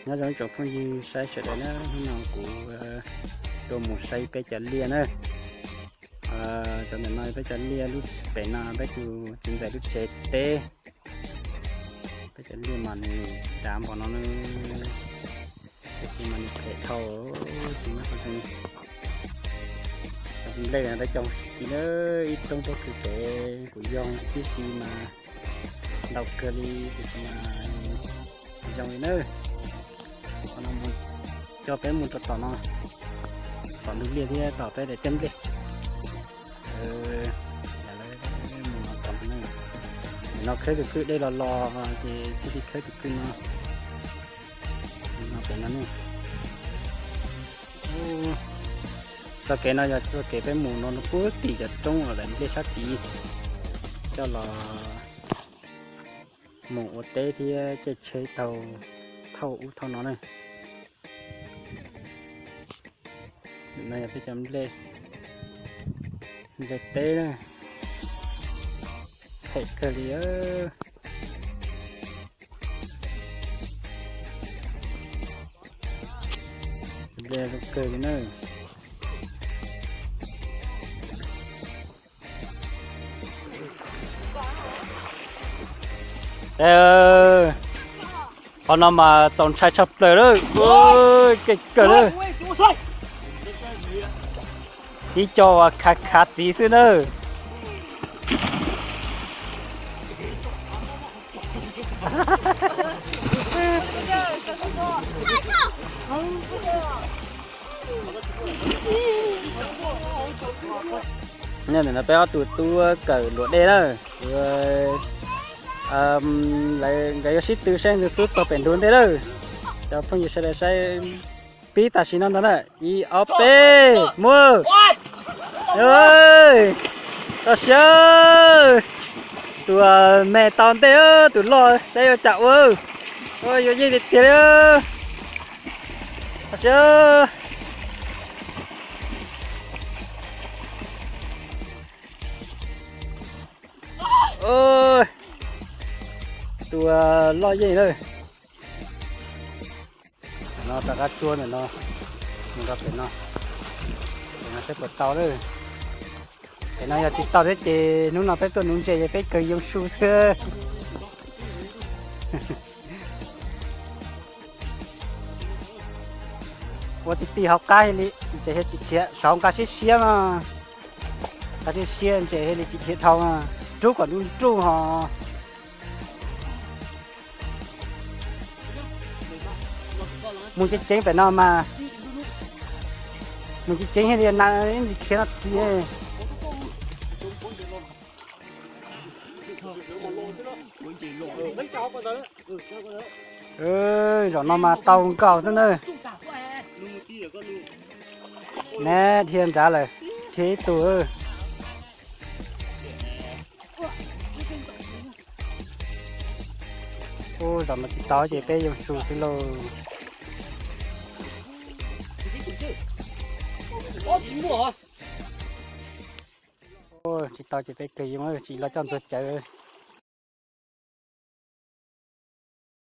Nyob zoo tsoom phooj ywg saib sawv daws na, hnub no kuv tuaj mus saib peb cov liaj na. Cov ntawm no peb cov liaj, lub pem no peb tus txiv ntxawm lub tsev teb. Peb cov liaj mas nws dav npaum no na, tab sis mas nws phem dhau, tsis muaj qhov zoo. Cov nplej no peb cog tsis na, ib roob pob kws pem kuv yog tib si mas ntau kawg li, tiam sis mas tsis zoo li na. Qhov no mus, coj peb mus rau tom no, tom ntug liaj thiab tom peb daim teb nplej. Mus no tom ntug, nim no khawb tus kwj dej los los ces thiaj li khawb tus kwj no. No pem no ne. Txoj kev no yog txoj kev peb mus no puag tim cov roob uas daim nplej sab tid coj los mus ua teb thiab caij tsheb taug thauj ub thauj no na. No yog peb cov nplej, nplej teb na, phem kawg li. Nplej zoo kawg li na. Qhov no mas txaus ntshai tshaj plaws lawm, keej kawg lawm. Ib co uas khav khav txiv xwb na. Nim no peb ob tug tub kawm luam dej na, nkawd yuav sib tw saib ntawd xub txog pem ntug ntej lawm. Cov phooj ywg sawv daws saib, pib tam sim no ntag na, ib ob peb, mus. Toj siab, tus me tau ntej, tus loj saib yuav cas ua, yuav yeej tiag tiag li. Toj siab. Tus loj yeej lawm. No rov qab tsuag ntawm no mus rau pem no, pem no saib puas tau lawm. Pem no yog tsis tau thiab ces hnub no peb tuaj nuv ntses ces peb kawg yoo su xwb. Ua ti ti hauv qab li, ntses thiaj tsis khiav, saum nqa siab siab mas, nqa siab siab ntses thiaj li tsis khiav dhau, rub kom nruj nruj ho. Mus ceev ceev pem no mas, mus ceev ceev thiaj li na, ib ntsis khiav no tiag. Zaum no mas tau nkaus xwb na. Neb dhia nrad lawm, dhia ib tug. Ub, zaum no tsis tau ces peb yoo su xwb lauj. Tsis tau ces peb kawg yoo, tsis los coj ntxuag cawv.